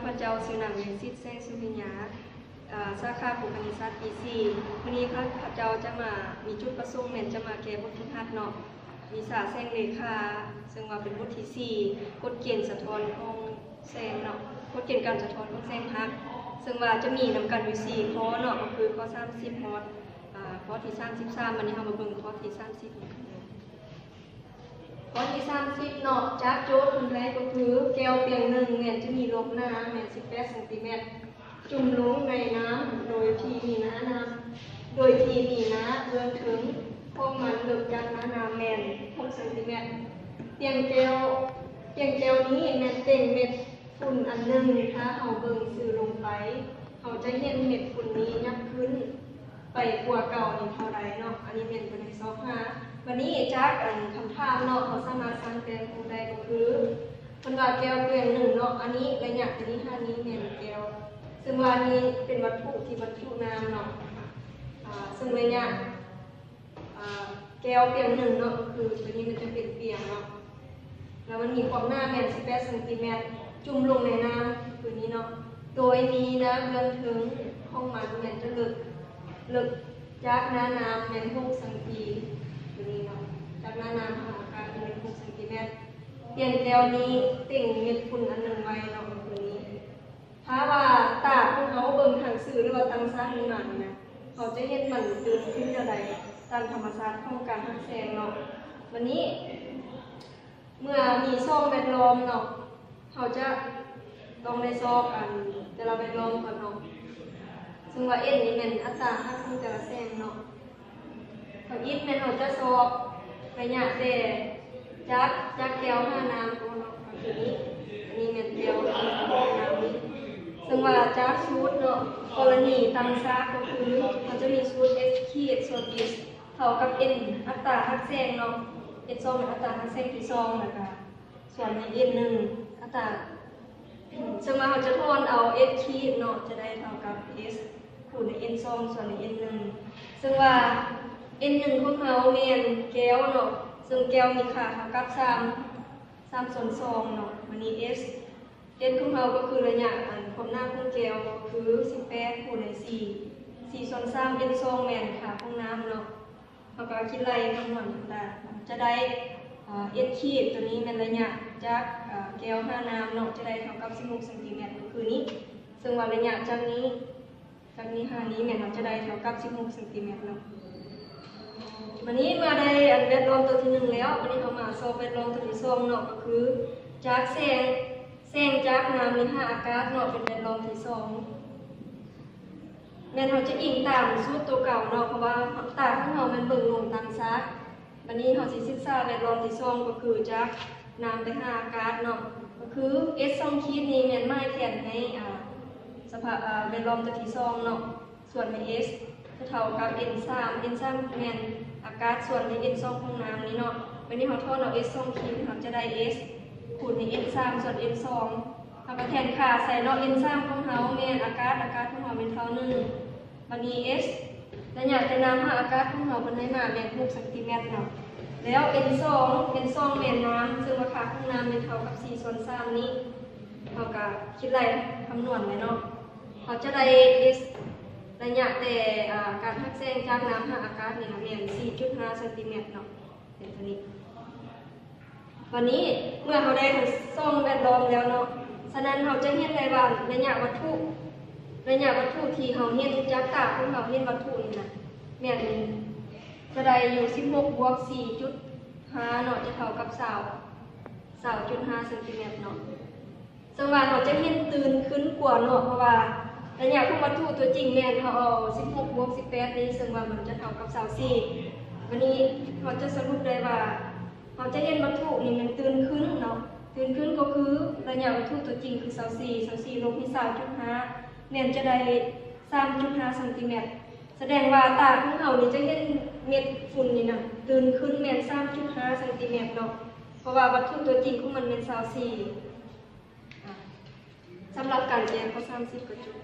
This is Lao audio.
ຂ້າພະເຈົ້າຊື່ນາງ ວຽງສິດ ແສງສຸລິຍາ ອາ ສາຂາຄູຄະນິດສາດປີສີ່. ມື້ນີ້ຂ້າພະເຈົ້າຈະມາ ມີຈຸດປະສົງແມ່ນຈະມາແກ້ບົດຝຶກຫັດເນາະ ວິຊາແສງເລຂາ ເຊິ່ງວ່າເປັນບົດທີສີ່ ກົດເກນສະທ້ອນຂອງແສງເນາະ ກົດເກນການສະທ້ອນຂອງແສງຫັກ ເຊິ່ງວ່າຈະມີນຳກັນຢູ່ສີ່ຂໍ້ເນາະ ກໍຄືຂໍ້ສາມສິບຮອດ ອາ ຂໍ້ທີສາມສິບສາມ. ບັດນີ້ເຮົາມາເບິ່ງຂໍ້ທີສາມສິບນຳກັນເລີຍ. ຂໍ້ທີສາມສິບເນາະ ຈາກໂຈດເພິ່ນໃຫ້ກໍຄື ແກ້ວປຽງໜຶ່ງແມ່ນຈະມີລອກໜ້າແມ່ນສິບແປດຊັງຕີແມັດ ຈຸ່ມລົງໃນນ້ຳ ໂດຍທີ່ມີໜ້ານ້ຳ ໂດຍທີ່ມີໜ້າເບື້ອງເທິງຂອງມັນເລິກຈາກໜ້ານ້ຳແມ່ນຫົກຊັງຕີແມັດ. ປຽງແກ້ວ ປຽງແກ້ວນີ້ແມ່ນເຕັງເມັດຝຸ່ນອັນໜຶ່ງ. ຖ້າເຮົາເບິ່ງຊື່ລົງໄປ ເຮົາຈະເຫັນເມັດຝຸ່ນນີ້ຫຍັບຂຶ້ນ ໄປກວ່າເກົ່ານີ້ເທົ່າໃດເນາະ ອັນນີ້ແມ່ນບໍ່ໄດ້ຊອກຫາ. ບັດນີ້ຈາກ ອັນ ຄຳຖາມເນາະ ເຮົາສາມາດສ້າງແປງຮູບໄດ້ກໍຄື ເພິ່ນວ່າແກ້ວປຽງໜຶ່ງເນາະ ອັນນີ້ໄລຍະຕົວນີ້ຫານີ້ແມ່ນແກ້ວ ເຊິ່ງວ່ານີ້ເປັນວັດຖຸທີ່ບັນຈຸນ້ຳເນາະ ອາ ເຊິ່ງໄລຍະ ອາ ແກ້ວປຽງໜຶ່ງເນາະ ກໍຄືຕົວນີ້ມັນຈະເປັນປຽງເນາະ ແລ້ວມັນມີຄວາມໜາແມ່ນສິບແປດຊັງຕີແມັດ ຈຸ່ມລົງໃນນ້ຳຄືນີ້ເນາະ ໂດຍມີນ້ຳເບື້ອງເທິງຂອງມັນແມ່ນຈະເລິກ ເລິກຈາກໜ້ານ້ຳແມ່ນຫົກຊັງຕີ ຄືນີ້ເນາະ ຈາກໜ້ານ້ຳຫາອາກາດແມ່ນຫົກຊັງຕີແມັດ. ປຽງແກ້ວນີ້ເຕັງເມັດຝຸ່ນອັນໜຶ່ງໄວ້ເນາະ ຄືນີ້ ຖ້າວ່າຕາຂອງເຮົາເບິ່ງທາງຊື່ ຫຼືວ່າຕ່າງຊາດນີ້ມານີ້ນະ ເຮົາຈະເຫັນມັນຕື່ນຂຶ້ນແນວໃດ ຕາມທຳມະຊາດຂອງການຫັກແສງເນາະ. ບັດນີ້ ເມື່ອມີສອງແວດລ້ອມເນາະ ເຮົາຈະຕ້ອງໄດ້ຊອກ ອັນ ແຕ່ລະແວດລ້ອມກ່ອນເນາະ ເຊິ່ງວ່າ N ນີ້ແມ່ນອັດຕາຫັກຂອງແຕ່ລະແສງເນາະ. ທຳອິດແມ່ນເຮົາຈະຊອກໄລຍະແຕ່ຈາກ ຈາກແກ້ວຫານ້ຳກ່ອນເນາະ ກໍຄືນີ້ ອັນນີ້ແມ່ນແກ້ວຫານ້ຳນີ້ ເຊິ່ງວ່າຈາກສູດເນາະ ກໍລະນີຕັ້ງຊາກກໍຄື ເຮົາຈະມີສູດ H ຂີດສ່ວນ S ເທົ່າກັບ N ອັດຕາຫັກແສງເນາະ H ສອງແມ່ນອັດຕາຫັກແສງທີສອງ ແລ້ວກະ ສ່ວນໃນ N ໜຶ່ງ ອັດຕາ ເຊິ່ງວ່າເຮົາຈະຖອນເອົາ H ຂີດເນາະ ຈະໄດ້ເທົ່າກັບ S ຄູນໃນ N ສອງ ສ່ວນໃນ N ໜຶ່ງ ເຊິ່ງວ່າ N ໜຶ່ງຂອງເຮົາແມ່ນແກ້ວເນາະ ເຊິ່ງແກ້ວມີຄ່າເທົ່າກັບ ສາມ ສາມສ່ວນສອງເນາະ ບາດນີ້ S S ຂອງເຮົາກໍຄືໄລຍະ ອັນ ຄວາມໜາຂອງແກ້ວກໍຄື ສິບແປດ ຄູນໃນ ສີ່ ສີ່ສ່ວນສາມ N ສອງ ແມ່ນຄ່າຂອງນ້ຳເນາະ. ເຮົາກໍຄິດໄລ່ຄຳນວນໄປ ຈະໄດ້ ເອີ S ຂີດ ຕົວນີ້ແມ່ນໄລຍະຈາກ ເອີ ແກ້ວຫານ້ຳເນາະ ຈະໄດ້ເທົ່າກັບ ສິບຫົກຊັງຕີແມັດ ກໍຄືນີ້ ເຊິ່ງວ່າໄລຍະຈາກນີ້ ຈາກນີ້ຫານີ້ແມ່ນເຮົາຈະໄດ້ເທົ່າກັບ ສິບຫົກຊັງຕີແມັດເນາະ. ບາດນີ້ເມື່ອໄດ້ອັນແວດລ້ອມຕົວທີໜຶ່ງແລ້ວ ບາດນີ້ເຮົາມາຊອກແວດລ້ອມຕົວທີສອງເນາະ ກໍຄືຈາກແສງ ແສງຈາກນ້ຳນີ້ຫາອາກາດເນາະ ເປັນແວດລ້ອມທີສອງ ແມ່ນເຮົາຈະອີງຕາມສູດຕົວເກົ່າເນາະ ເພາະວ່າຕາຂອງເຮົາແມ່ນເບິ່ງລົງຕ່າງຊາດ. ບາດນີ້ເຮົາຊິສຶກສາແວດລ້ອມທີສອງ ກໍຄືຈາກນ້ຳໄປຫາອາກາດເນາະ ກໍຄື S ສອງຂີດນີ້ແມ່ນໝາຍແທນໃຫ້ ອາ ສະພາບ ອາ ແວດລ້ອມຕົວທີສອງເນາະ ສ່ວນໃນ S ຈະເທົ່າກັບ N ສາມ N ສາມແມ່ນອາກາດ ສ່ວນໃນ N ສອງຂອງນ້ຳນີ້ເນາະ. ບາດນີ້ເຮົາຖອນເອົາ S ສອງຂີດ ເຮົາຈະໄດ້ S ຄູນໃນ N ສາມ ສ່ວນ N ສອງ ເຮົາກໍແທນຄ່າໃສ່ເນາະ N ສາມຂອງເຮົາແມ່ນອາກາດ ອາກາດຂອງເຮົາແມ່ນເທົ່າໜຶ່ງ ບາດນີ້ S ໄລຍະແຕ່ນ້ຳຫາອາກາດຂອງເຮົາເພິ່ນໃຫ້ມາແມ່ນຫົກຊັງຕີແມັດເນາະ ແລ້ວ N ສອງ N ສອງແມ່ນນ້ຳ ເຊິ່ງວ່າຄ່າຂອງນ້ຳແມ່ນເທົ່າກັບ ສີ່ສ່ວນສາມນີ້ ເຮົາກໍຄິດໄລ່ຄຳນວນໄວ້ເນາະ ເຮົາຈະໄດ້ S ໄລຍະແຕ່ ອາ ການຫັກແສງຈາກນ້ຳຫາອາກາດນີ້ນະແມ່ນ ສີ່ຈຸດຫ້າຊັງຕີແມັດເນາະ ເປັນເທົ່ານີ້. ບາດນີ້ເມື່ອເຮົາໄດ້ທັງສອງແວດລ້ອມແລ້ວເນາະ ສະນັ້ນເຮົາຈະເຫັນໄດ້ວ່າໄລຍະວັດຖຸ ໄລຍະວັດຖຸທີ່ເຮົາເຫັນຈາກຕາຂອງເຮົາເຫັນວັດຖຸນີ້ນະ ແມ່ນຈະໄດ້ຢູ່ ສິບຫົກບວກສີ່ຈຸດຫ້າເນາະ ຈະເທົ່າກັບ ຊາວ ຊາວຈຸດຫ້າຊັງຕີແມັດເນາະ. ເຊິ່ງວ່າເຮົາຈະເຫັນຕື່ນຂຶ້ນກວ່າເນາະ ເພາະວ່າໄລຍະຂອງວັດຖຸຕົວຈິງແມ່ນເຮົາເອົາ ສິບຫົກບວກສິບແປດນີ້ ເຊິ່ງວ່າມັນຈະເທົ່າກັບ ຊາວສີ່ ບາດນີ້ເຮົາຈະສະຫຼຸບໄດ້ວ່າ ເຮົາຈະເຫັນວັດຖຸນີ້ມັນຕື່ນຂຶ້ນເນາະ ຕື່ນຂຶ້ນກໍຄືໄລຍະວັດຖຸຕົວຈິງຄື ຊາວສີ່ ຊາວສີ່ລົບໃຫ້ ຊາວຈຸດຫ້າ ແມ່ນຈະໄດ້ ສາມຈຸດຫ້າຊັງຕີແມັດ ສະແດງວ່າຕາຂອງເຮົານີ້ຈະເຫັນເມັດຝຸ່ນນີ້ນະ ຕື່ນຂຶ້ນແມ່ນ ສາມຈຸດຫ້າຊັງຕີແມັດເນາະ ເພາະວ່າວັດຖຸຕົວຈິງຂອງມັນແມ່ນ ຊາວສີ່ ອາ ສຳລັບການແກ້ຂໍ້ສາມສິບກໍຈົບ.